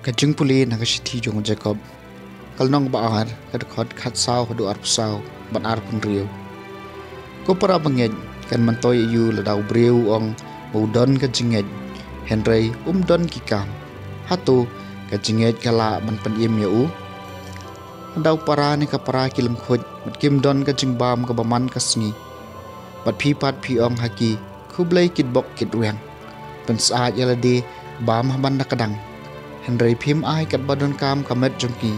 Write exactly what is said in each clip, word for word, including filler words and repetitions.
Ka jingpule na ka shithi jong u Jakob, ka lynnong ba ar, ka dkhot khatsaw haduh arphew saw bad arphew hynriew. Ko para bangeit, kan myntoi aïu lada u briew u ong ba u don ka jingngeit, hynrei um don ki kam? Hato ka jingngeit ka lah ban pynim ïa u? Lada u para ne ka para ki lyngkhuid bad kim don ka jingbam kaba man ka sngi, bad phi pat phi ong ha ki, khublei kitbok kitrwiang, pynsyaid ïa lade, bam ha ban da kdang, hynrei phim ai katba donkam ka met jong ki,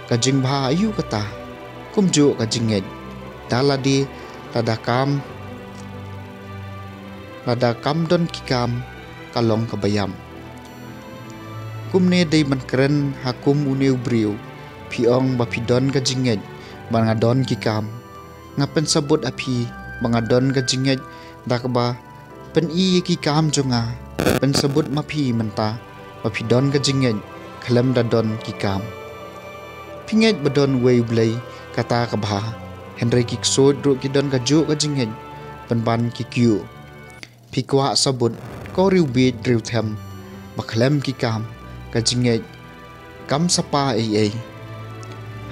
ka jingbha aïu kata? Kumjuh ka jingngeit, da lade, lada kam, lada kam don ki kam, ka long kaba ïap. Kumne dei ban kren ha kum une u briew, phi ong ba phi don ka jingngeit, ba nga don ki kam. Nga pynsabut ha phi ba nga don ka jingngeit da kaba pyni ïa ki kam jong nga. Pynsabut ma phi mynta ba phi don ka jingngeit khlem da don ki kam. Phi ngeit ba don uwei u Blei, kata ka bha, hynrei ki ksuid ruh ki don kajuh ka jingngeit pynban ki kyiuh. Phi kwah sabut, ko riewbieit riewthem, ba khlem ki kam ka jingngeit kam sapa ei ei.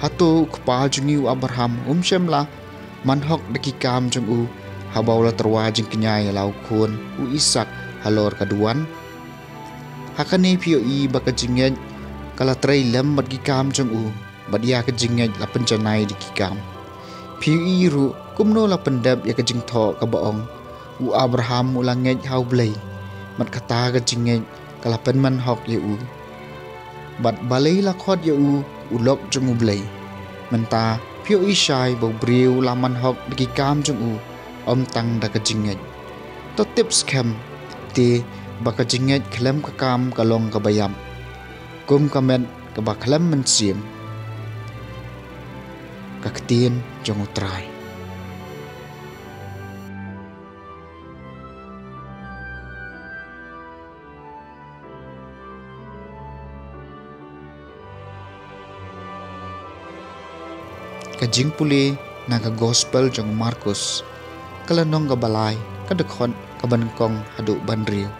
Hato u kpa jong ngi u Abraham um shym la man hok da ki kam jong u, haba u la tyrwa jingkñia ïa la u khun u Isak halor ka duwan? Ha kane phi ïohi ba ka jingngeit ka la trei lem bad ki kam jong u, bad ïa ka jingngeit la pynjanai da ki kam. Phi ïohi ruh kumno la pyndep ïa ka jingthoh kaba ong, u Abraham u la ngeit ha u Blei, bad kata ka jingngeit ka la pynman hok ïa u. Bad balei la khot ïa u u lok jong u Blei? Mynta phi ïohi shai ba u briew u la man hok da ki kam jong u, ym tang da ka jingngeit. To tip skhem te ba ka jingngeit khlem ka kam ka long kaba ïap, kum ka met kaba khlem mynsiem. Ka ktien jong u Trai. Ka jingpule na ka gospel jong u Markus, ka lynnong kaba lai, ka dkhot kaba nyngkong haduh ba hynriew.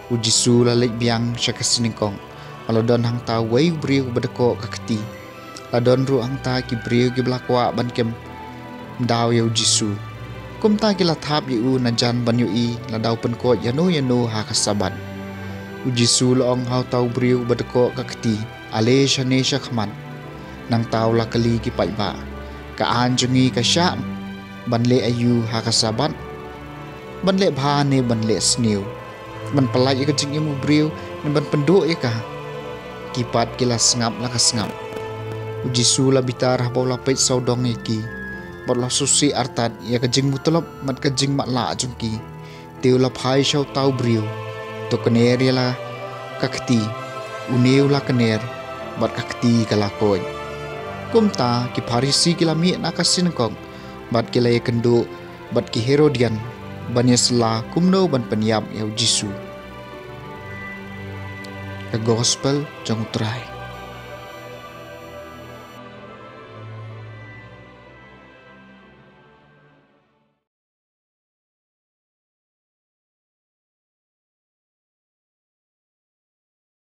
U Jisu u la leit biang sha ka synagogue, u la don hangta uwei u briew ba dkoh ka kti. La don ruh hangta ki briew kiba la kwah ban kem daw ïa u Jisu. Kumta ki la thap ïa u najan ban ïohi lada u pynkoit ïano ïano ha ka Sabbath. U Jisu u la ong ha uta u briew ba dkoh ka kti, ale shane shakhmat. Nangta u la kylli ki paidbah, ka aiñ jong ngi ka shah ban leh aïu ha ka Sabbath? Ban leh bha ne ban leh sniew? Ban pyllait ïa ka jingim u briew ne ban pynduh ïa ka? Ki pat ki la sngap la ka sngap. U Jisu u la bitar haba u la peit sawdong ïa ki, bad u la sngewsih artat ïa ka jingmutlop bad ka jingmatlah jong ki. Te u la phai sha uta u briew, to kner ïa la ka kti. Une u la kner, bad ka kti ka la koit. Kumta ki Pharisi ki la mih na ka synagogue, bad ki la ïakynduh bad ki Herodian ban ïasylla kumno ban pynïap ïa u Jisu. Ka gospel jong u Trai.